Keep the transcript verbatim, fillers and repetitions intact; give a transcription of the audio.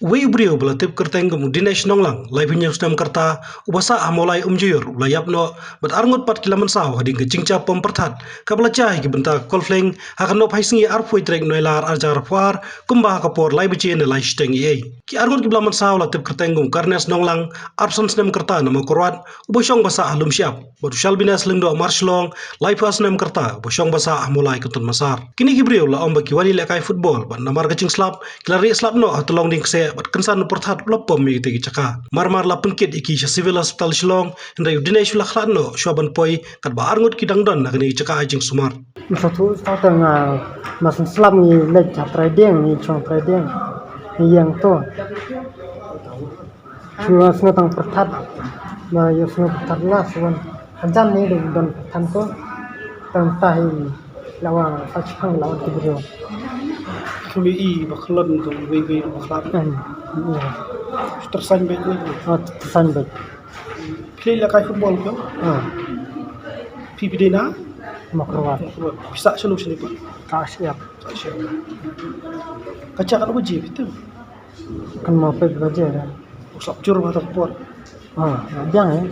Uwei u briew ba la tip kyrteng kum u Dinesh Nonglang, laiphew hynñiew snem ka rta, uba sah ha Mawlai Umjaiur, u la ïap noh, bad arngut pat ki la mynsaw hadien ka jingjia pom pyrthat kaba la jia ha ki bynta ka Kolfleng ha ka nohphai sngi arphew tarik Nailar arhajar arphew ar, kumba ha ka por lai baje ne lai shiteng eiei. Ki arngut kiba la mynsaw la tip kyrteng kum u Karnes Nonglang, arphew san snem ka rta, na Mawkyrwat, uba shong ba sah ha Lumshyiap, bad u Shalbines Lyngdoh Marshillong, laiphew ar snem ka rta, uba shong ba sah ha Mawlai Kynton Massar. Kine ki briew la ong ba ki wan ïalehkai football bad namar ka jingslap ki la rieh slap noh ha Tyllong Diengkseh bad kynsan u pyrthat u la pom ïa kitei ki jaka. Mar mar la pynkit ïa ki sha Civil Hospital Shillong, hynrei u Dinesh u la khlad noh shuwa ban poi, katba arngut ki dang don ha kane ka jaka ai jingsumar. Mynta tu sa tang, ah, ma sngewslap ngi leit ha Trai Dieng, ngi shong Trai Dieng. Ngi ïeng to. Shu sngew tang pyrthat. Ba ïoh sngew pyrthat la shu wan. Hajan ne dei don pyrthat to. Tang ta hi la wan sa shipang la wan ki briew. Khlem i ba khlon to wei wei ba khlad. Em, ïa. Tyrsan beit ne. Oh, tyrsan beit. Phi lehkai football ko? Ah. Phi phi dei na? Mawkyrwat. Mawkyrwat. Phi sah sha Lumshyiap? Sah Shyiap. Sah Shyiap. Ka jia katno baje phi tip? Kan mo peit baje da. U sap jur ba ta por. Ah, biang eh.